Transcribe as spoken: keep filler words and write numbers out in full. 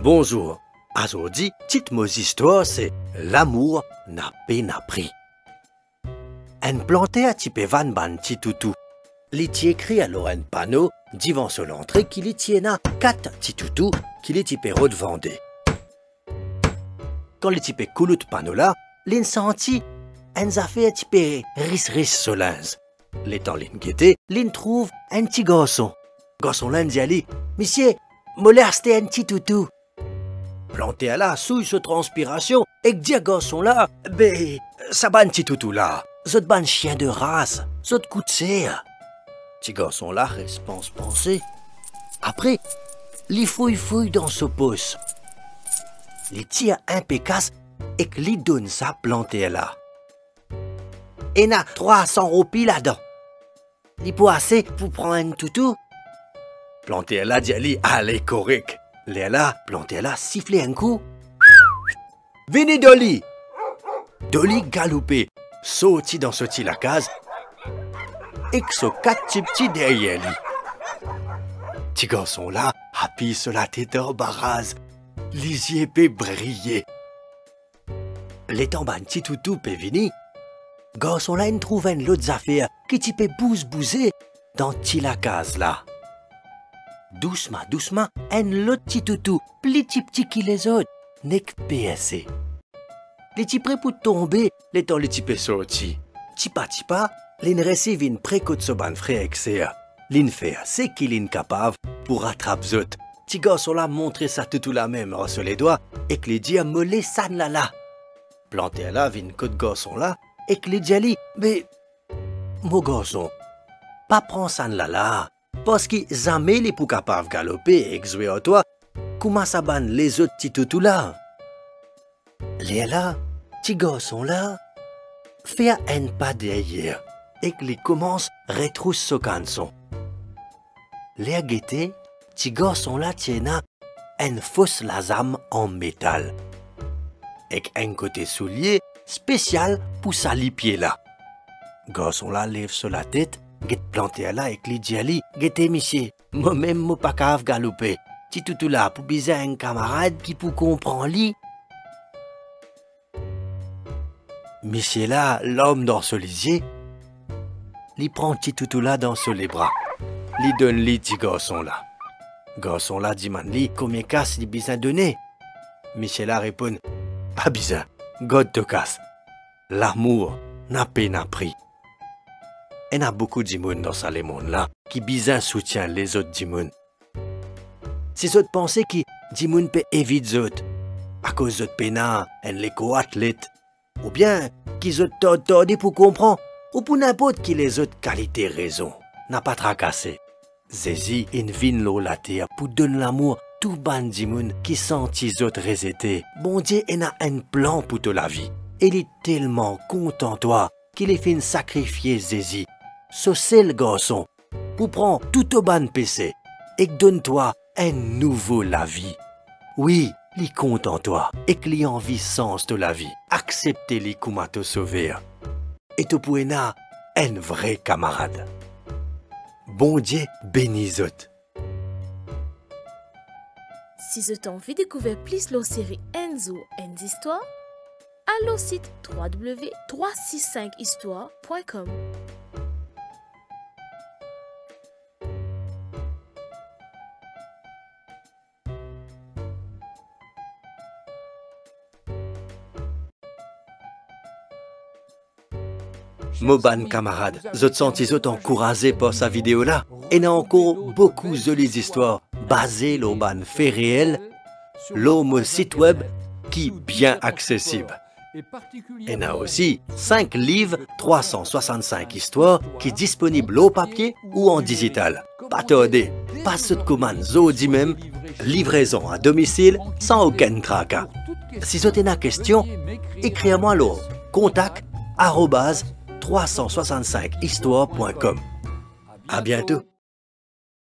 Bonzour. Azordi, tit mo zistwar se Lamour na pena pri. Enn planter ti pe vann bann ti toutou. Li ti ekrir lor enn pano divan so lantre ki li ti ena kat ti toutou ki li ti pe rod vande. Kan li ti pe koulout pano la, li'nn santi enn zafer ti pe ris-ris so linz. Letan li'nn gete, li'nn trouv enn ti garson. Garson la inn dir li, "Misie, mo le aste enn ti toutou." Planter la souy so transpirasion ek dir garson la, "Be, sa bann ti toutou la, zot bann sien de ras, zot kout ser." Ti garson la res pans panse. Apre, li fouy fouy dan so pos. Li tir enpe kas ek li donn sa planter la. "Ena trwa san roupi ladan. Li pou ase pou pran enn toutou." Planter la dir li, "Ale, korek." Lerla, planter la sifle enn kou. "Vini, Doli!" Doli galoupe, sorti dan so ti lakaz, ek so kat tipti deryer li. Ti garson la apiy so latet anba raz, lizie pe briye. Letan bann ti toutou pe vini, garson la inn trouv enn lot zafer ki ti pe bouz bouze dan ti lakaz la. Dousma, dousma, enn lot ti toutou, pli tipti ki lezot, nek pe ese. Li ti pre pou tonbe letan li ti pe sorti. Tipa tipa, li'nn resi vinn pre kot so bann frer ek ser. Li'nn fer seki li'nn kapav pou ratrap zot. Ti garson la montre sa toutou la mem ar so ledwa ek li dir, "Mo le sannla la." Planter la vinn kot garson la ek li dir li, "Me, mo garson, pa pran sannla la, parski zame li pou kapav galope ek zwe ar twa kouma sa bann lezot ti toutou la." Lerla, ti garson la fer enn pa deryer ek li koumans retrous so kanson. Ler gete, ti garson la ti ena enn fos lazam an metal ek enn kote soulie spesial pou sa lipie la. Garson la lev so latet, get planter la ek li dir li, "Gete misie, momem mo pa kav galope. Ti toutou la pou bizin enn kamarad ki pou konpran li." Misie la, larm dan so lizie, li pran ti toutou la dan so lebra. Li donn li ti garson la. Garson la dimann li konbien kas li bizin done. Misie la reponn, "Pa bizin, gard to kas. Lamour na pena pri." Ena boukou dimoun dan sa lemond la ki bizin soutien lezot dimoun. Si zot panse ki dimoun pe evit zot akoz zot pena enn lekor atlet, oubien ki zot tard tarde pou konpran, ou pou ninport ki lezot kalite rezon, napa trakase. Zezi inn vinn lor later pou donn lamour tou bann dimoun ki santi zot rezete. Bondie ena enn plan pou to lavi e li telman kontan twa ki li finn sakrifie Zezi, so sel Garson, pou pran tou to bann pese ek donn twa enn nouvo lavi. Wi, li kontan twa ek li anvi sanz to lavi. Aksepte li kouma to Sover e to pou ena enn vre kamarad. Bondie beni zot. Si zot anvi dekouver plis lor seri Enn zour enn zistwar, al lor sit trois W trois six cinq histoire point com. Mo bann kamarad, zot santi zot ankouraze par sa video la? Ena ankor boukou zoli zistwar baze lor bann fe reel lor mo sit web ki bien aksesib. Ena osi sink liv, trwa san swasann-sink istwar ki disponib lor papie ou an dizital. Pa tarde, pas zot komann zordi mem, livrezon a domisil san okenn traka. Si zot ena kestion, ekrir mwa lor contact arobase trois cent soixante-cinq histoire point com. A biento.